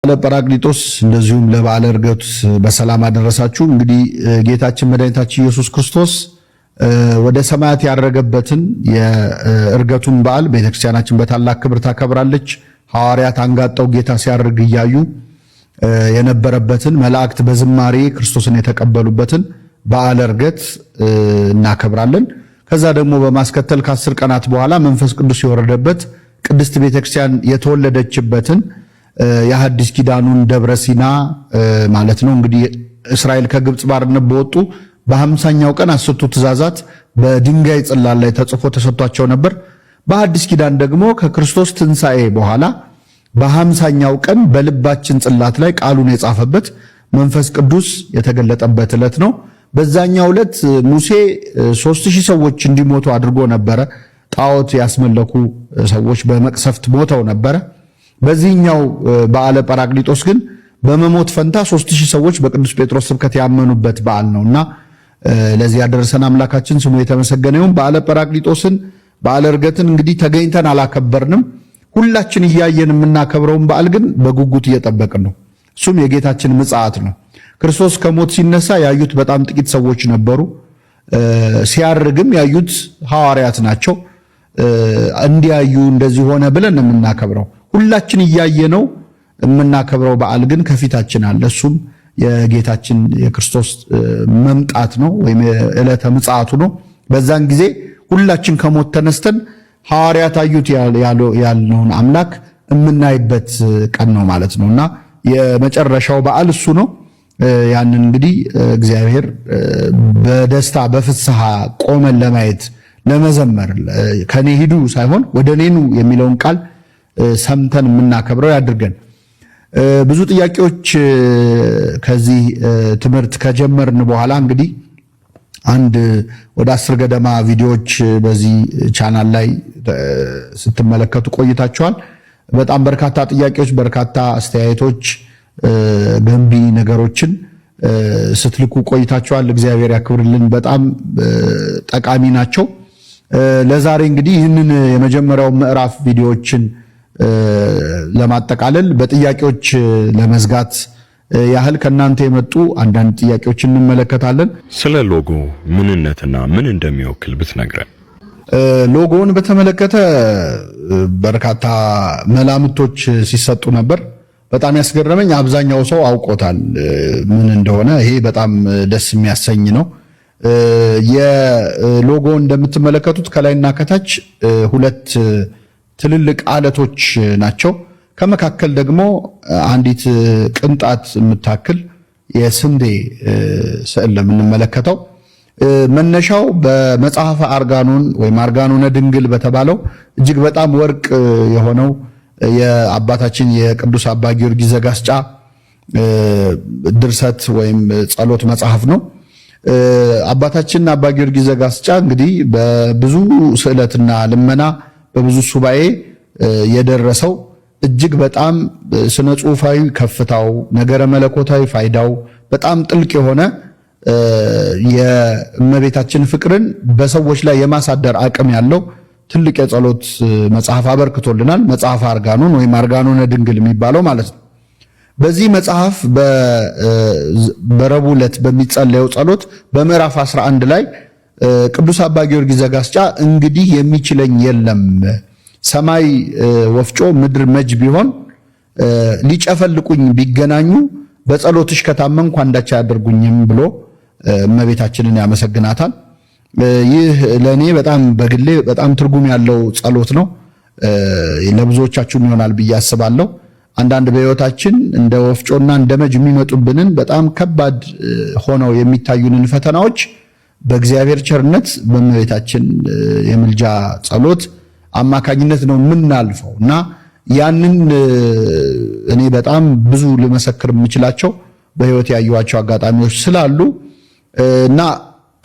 ለበዓለ ጰራቅሊጦስ እንደዚሁም ለበዓለ ዕርገት በሰላም አደረሳችሁ። እንግዲህ ጌታችን መድኃኒታችን ኢየሱስ ክርስቶስ ወደ ሰማያት ያረገበትን የዕርገቱን በዓል ቤተክርስቲያናችን በታላቅ ክብር ታከብራለች። ሐዋርያት አንጋጠው ጌታ ሲያርግ እያዩ የነበረበትን፣ መላእክት በዝማሬ ክርስቶስን የተቀበሉበትን በዓለ ዕርገት እናከብራለን። ከዛ ደግሞ በማስከተል ከ10 ቀናት በኋላ መንፈስ ቅዱስ የወረደበት፣ ቅድስት ቤተክርስቲያን የተወለደችበትን የሐዲስ ኪዳኑን ደብረ ሲና ማለት ነው። እንግዲህ እስራኤል ከግብፅ ባርነት በወጡ በ50ኛው ቀን 10ቱ ትእዛዛት በድንጋይ ጽላት ላይ ተጽፎ ተሰጥቷቸው ነበር። በሐዲስ ኪዳን ደግሞ ከክርስቶስ ትንሣኤ በኋላ በ50ኛው ቀን በልባችን ጽላት ላይ ቃሉን የጻፈበት፣ መንፈስ ቅዱስ የተገለጠበት ዕለት ነው። በዛኛው ዕለት ሙሴ 3000 ሰዎች እንዲሞቱ አድርጎ ነበረ። ጣዖት ያስመለኩ ሰዎች በመቅሰፍት ሞተው ነበረ። በዚህኛው በዓለ ጰራቅሊጦስ ግን በመሞት ፈንታ 3000 ሰዎች በቅዱስ ጴጥሮስ ስብከት ያመኑበት በዓል ነውና ለዚህ ያደረሰን አምላካችን ስሙ የተመሰገነ ይሁን። በዓለ ጰራቅሊጦስን፣ በዓለ ዕርገትን እንግዲህ ተገኝተን አላከበርንም። ሁላችን እያየን የምናከብረውን በዓል ግን በጉጉት እየጠበቅን ነው። እሱም የጌታችን ምጽአት ነው። ክርስቶስ ከሞት ሲነሳ ያዩት በጣም ጥቂት ሰዎች ነበሩ። ሲያርግም ያዩት ሐዋርያት ናቸው። እንዲያዩ እንደዚህ ሆነ ብለን ነው የምናከብረው። ሁላችን እያየነው የምናከብረው በዓል ግን ከፊታችን አለ። እሱም የጌታችን የክርስቶስ መምጣት ነው፣ ወይም ዕለተ ምጽአቱ ነው። በዛን ጊዜ ሁላችን ከሞት ተነስተን ሐዋርያት አዩት ያልነውን አምላክ የምናይበት ቀን ነው ማለት ነው እና የመጨረሻው በዓል እሱ ነው። ያንን እንግዲህ እግዚአብሔር በደስታ በፍስሐ ቆመን ለማየት፣ ለመዘመር፣ ከኔ ሂዱ ሳይሆን ወደ እኔ ኑ የሚለውን ቃል ሰምተን የምናከብረው ያድርገን። ብዙ ጥያቄዎች ከዚህ ትምህርት ከጀመርን በኋላ እንግዲህ አንድ ወደ 10 ገደማ ቪዲዮዎች በዚህ ቻናል ላይ ስትመለከቱ ቆይታችኋል። በጣም በርካታ ጥያቄዎች፣ በርካታ አስተያየቶች፣ ገንቢ ነገሮችን ስትልኩ ቆይታችኋል። እግዚአብሔር ያክብርልን። በጣም ጠቃሚ ናቸው። ለዛሬ እንግዲህ ይህንን የመጀመሪያው ምዕራፍ ቪዲዮዎችን ለማጠቃለል፣ በጥያቄዎች ለመዝጋት ያህል ከእናንተ የመጡ አንዳንድ ጥያቄዎች እንመለከታለን። ስለ ሎጎ ምንነትና ምን እንደሚወክል ብትነግረን። ሎጎውን በተመለከተ በርካታ መላምቶች ሲሰጡ ነበር። በጣም ያስገረመኝ አብዛኛው ሰው አውቆታል ምን እንደሆነ። ይሄ በጣም ደስ የሚያሰኝ ነው። የሎጎ እንደምትመለከቱት ከላይና ከታች ሁለት ትልልቅ አለቶች ናቸው። ከመካከል ደግሞ አንዲት ቅንጣት የምታክል የስንዴ ስዕል የምንመለከተው መነሻው በመጽሐፈ አርጋኖን ወይም አርጋኖነ ድንግል በተባለው እጅግ በጣም ወርቅ የሆነው የአባታችን የቅዱስ አባ ጊዮርጊስ ዘጋስጫ ድርሰት ወይም ጸሎት መጽሐፍ ነው። አባታችን አባ ጊዮርጊስ ዘጋስጫ እንግዲህ በብዙ ስዕለትና ልመና፣ በብዙ ሱባኤ የደረሰው፣ እጅግ በጣም ስነ ጽሁፋዊ ከፍታው፣ ነገረ መለኮታዊ ፋይዳው በጣም ጥልቅ የሆነ፣ የእመቤታችን ፍቅርን በሰዎች ላይ የማሳደር አቅም ያለው ትልቅ የጸሎት መጽሐፍ አበርክቶልናል። መጽሐፍ አርጋኖን ወይም አርጋኖነ ድንግል የሚባለው ማለት ነው። በዚህ መጽሐፍ በረቡዕ ዕለት በሚጸለየው ጸሎት በምዕራፍ 11 ላይ ቅዱስ አባ ጊዮርጊስ ዘጋስጫ እንግዲህ የሚችለኝ የለም፣ ሰማይ ወፍጮ ምድር መጅ ቢሆን፣ ሊጨፈልቁኝ ቢገናኙ፣ በጸሎትሽ ከታመንኩ አንዳች አያደርጉኝም ብሎ እመቤታችንን ያመሰግናታል። ይህ ለእኔ በጣም በግሌ በጣም ትርጉም ያለው ጸሎት ነው። ለብዙዎቻችሁም ይሆናል ብዬ አስባለሁ። አንዳንድ በሕይወታችን እንደ ወፍጮና እንደ መጅ የሚመጡብንን፣ በጣም ከባድ ሆነው የሚታዩንን ፈተናዎች በእግዚአብሔር ቸርነት በእመቤታችን የምልጃ ጸሎት አማካኝነት ነው የምናልፈው እና ያንን እኔ በጣም ብዙ ልመሰክር የምችላቸው በሕይወት ያየኋቸው አጋጣሚዎች ስላሉ እና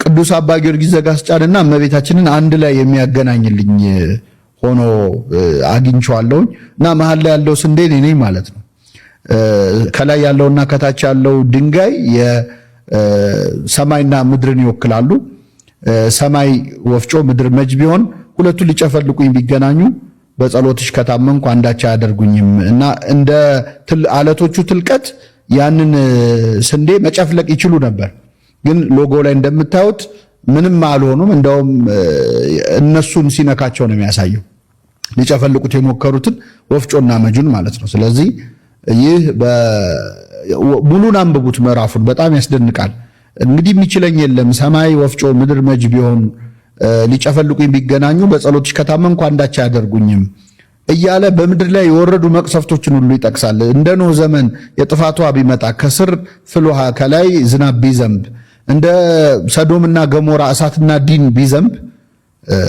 ቅዱስ አባ ጊዮርጊስ ዘጋስጫንና እመቤታችንን አንድ ላይ የሚያገናኝልኝ ሆኖ አግኝቼዋለሁኝ እና መሀል ላይ ያለው ስንዴ እኔ ነኝ ማለት ነው። ከላይ ያለውና ከታች ያለው ድንጋይ የሰማይና ምድርን ይወክላሉ። ሰማይ ወፍጮ ምድር መጅ ቢሆን፣ ሁለቱ ሊጨፈልቁኝ ቢገናኙ በጸሎትሽ ከታመንኩ አንዳች አያደርጉኝም እና እንደ አለቶቹ ትልቀት ያንን ስንዴ መጨፍለቅ ይችሉ ነበር። ግን ሎጎ ላይ እንደምታዩት ምንም አልሆኑም። እንደውም እነሱን ሲነካቸው ነው የሚያሳየው፣ ሊጨፈልቁት የሞከሩትን ወፍጮና መጁን ማለት ነው። ስለዚህ ይህ ሙሉን አንብቡት ምዕራፉን፣ በጣም ያስደንቃል። እንግዲህ የሚችለኝ የለም፣ ሰማይ ወፍጮ ምድር መጅ ቢሆን ሊጨፈልቁኝ ቢገናኙ በጸሎትሽ ከታመንኩ አንዳች አያደርጉኝም እያለ በምድር ላይ የወረዱ መቅሰፍቶችን ሁሉ ይጠቅሳል። እንደ ኖህ ዘመን የጥፋቷ ቢመጣ፣ ከስር ፍል ውሃ ከላይ ዝናብ ቢዘንብ፣ እንደ ሰዶምና ገሞራ እሳትና ዲን ቢዘንብ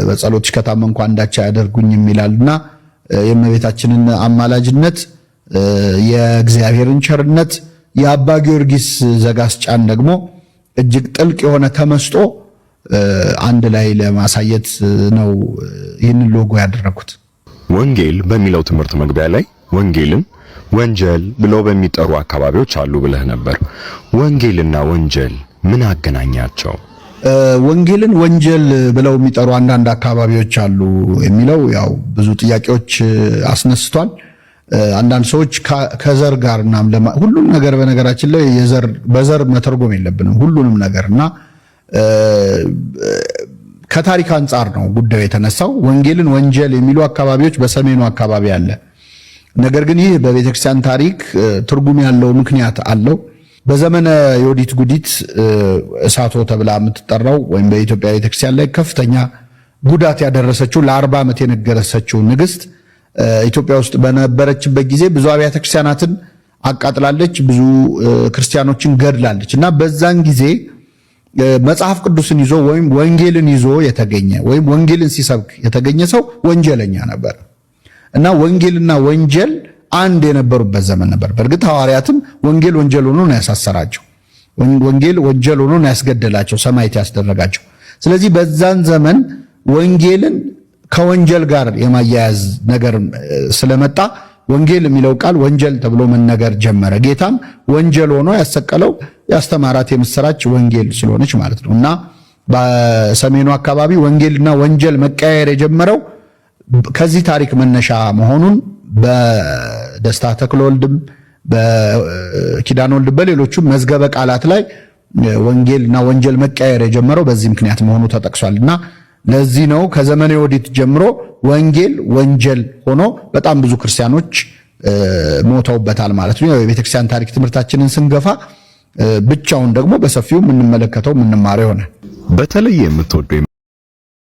በጸሎትሽ ከታመንኩ አንዳች አያደርጉኝም ይላልና የእመቤታችንን አማላጅነት፣ የእግዚአብሔርን ቸርነት፣ የአባ ጊዮርጊስ ዘጋስጫን ደግሞ እጅግ ጥልቅ የሆነ ተመስጦ አንድ ላይ ለማሳየት ነው ይህንን ሎጎ ያደረኩት። ወንጌል በሚለው ትምህርት መግቢያ ላይ ወንጌልን ወንጀል ብለው በሚጠሩ አካባቢዎች አሉ ብለህ ነበር። ወንጌልና ወንጀል ምን አገናኛቸው? ወንጌልን ወንጀል ብለው የሚጠሩ አንዳንድ አካባቢዎች አሉ የሚለው ያው ብዙ ጥያቄዎች አስነስቷል። አንዳንድ ሰዎች ከዘር ጋር እና ሁሉም ነገር፣ በነገራችን ላይ የዘር በዘር መተርጎም የለብንም ሁሉንም ነገር፣ እና ከታሪክ አንጻር ነው ጉዳዩ የተነሳው። ወንጌልን ወንጀል የሚሉ አካባቢዎች በሰሜኑ አካባቢ አለ። ነገር ግን ይህ በቤተክርስቲያን ታሪክ ትርጉም ያለው ምክንያት አለው። በዘመነ ዮዲት ጉዲት እሳቶ ተብላ የምትጠራው ወይም በኢትዮጵያ ቤተክርስቲያን ላይ ከፍተኛ ጉዳት ያደረሰችው፣ ለ40 ዓመት የነገሰችው ንግስት ኢትዮጵያ ውስጥ በነበረችበት ጊዜ ብዙ አብያተ ክርስቲያናትን አቃጥላለች፣ ብዙ ክርስቲያኖችን ገድላለች እና በዛን ጊዜ መጽሐፍ ቅዱስን ይዞ ወይም ወንጌልን ይዞ የተገኘ ወይም ወንጌልን ሲሰብክ የተገኘ ሰው ወንጀለኛ ነበር እና ወንጌልና ወንጀል አንድ የነበሩበት ዘመን ነበር። በእርግጥ ሐዋርያትም ወንጌል ወንጀል ሆኖ ነው ያሳሰራቸው። ወንጌል ወንጀል ሆኖ ነው ያስገደላቸው፣ ሰማዕት ያስደረጋቸው። ስለዚህ በዛን ዘመን ወንጌልን ከወንጀል ጋር የማያያዝ ነገር ስለመጣ ወንጌል የሚለው ቃል ወንጀል ተብሎ መነገር ጀመረ። ጌታም ወንጀል ሆኖ ያሰቀለው ያስተማራት የምስራች ወንጌል ስለሆነች ማለት ነው። እና በሰሜኑ አካባቢ ወንጌልና ወንጀል መቀያየር የጀመረው ከዚህ ታሪክ መነሻ መሆኑን በደስታ ተክለወልድም፣ በኪዳነ ወልድ፣ በሌሎቹም መዝገበ ቃላት ላይ ወንጌልና ወንጀል መቀየር የጀመረው በዚህ ምክንያት መሆኑ ተጠቅሷል። እና ለዚህ ነው ከዘመነ ዮዲት ጀምሮ ወንጌል ወንጀል ሆኖ በጣም ብዙ ክርስቲያኖች ሞተውበታል ማለት ነው። የቤተክርስቲያን ታሪክ ትምህርታችንን ስንገፋ ብቻውን ደግሞ በሰፊው የምንመለከተው የምንማረው ይሆናል። በተለይ የምትወደው